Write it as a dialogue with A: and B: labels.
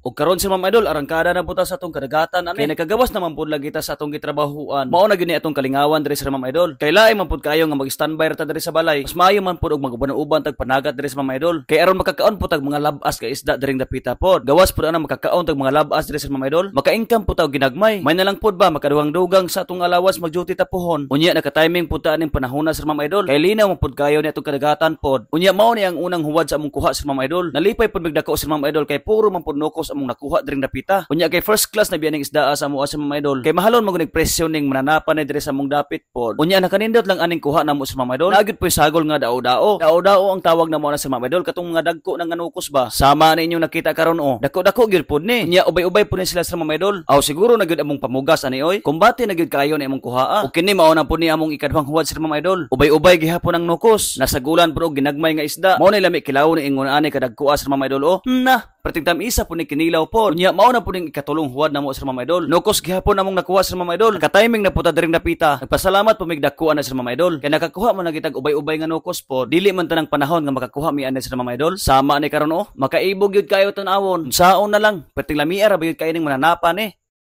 A: Ug karon, sir, ma'am, idol, arangkada na pud ta sa atong kadagatan ani. Kay nakagawas naman pud lagi ta sa atong gitrabahuan. Mao na gyud ni atong kalingawan diri, sir, ma'am, idol. Kay lain man pud kayo nga mag-standby ra ta diri sa balay. Mas maayo man pud og mag-uban-uban tag panagat diri, sir, ma'am, idol. Kay aron makakaon pud tag mga labas ka isda diring dapita pod. Gawas pud ana, makakaon tag mga labas diri, sir, ma'am, idol. Maka-income pud ta og ginagmay. May na lang pud ba makadugang-dugang sa atong alawas mag-duty ta pohon. Unya naka-timing pud ta aning panahona, sir, ma'am, idol. Kay linaw man pud kayo ni atong kadagatan pod. Unya mao ni ang unang huwad sa among kuha, sir, ma'am, idol. Nalipay pud mig dako, sir, ma'am, idol, kay puro man pud nukos among nakuha diring dapita. Unya kay first class na biya ning isdaa sa amoa, sir, ma'am, idol. Kay mahalon man gud presyo ning mananapan ni diri sa among dapit pod. Unya nakanindot lang aning kuha namo, sir, ma'am, idol. Naa gyud poy sagol nga dao-dao. Dao-dao ang tawag namo na, sir, ma'am, idol, katong mga dagko nang nukos ba. Sama na inyong nakita karon oh. Dako-dako gyud pod ni. Unya ubay-ubay pod ni sila, sir, ma'am, idol. Aw siguro na gyud among pamugas ani oy. Kumbate na gyud kayo ni among kuhaa. Ug kini mao na pod ni among ikaduhang huwad, sir, ma'am, idol. Ubay-ubay gihapon ang nukos. Nasagulan pod og ginagmay nga isda. Mao ni lami kilaw ni ingon ani kadagkoa, sir, ma'am, idol oh. Na, perting tam-isa po ni kinilaw po. Unya mao na po ning ikatulong huwad namo, sir, ma'am, idol. Nukos gihapon namong nakuha, sir, ma'am, idol. Naka-timing na po ta diring dapita. Nagpasalamat po mig dako ana, sir, ma'am, idol. Kay nakakuha man na kitag ubay-ubay nga nukos po. Dili man tanang panahon nga makakuha mi ani, sir, ma'am, idol. Sama ni karon oh. Makaibog gyud kayo tan-awon. Saon na lang. Perting lamia ra ba gyud kayo ning mananapan eh.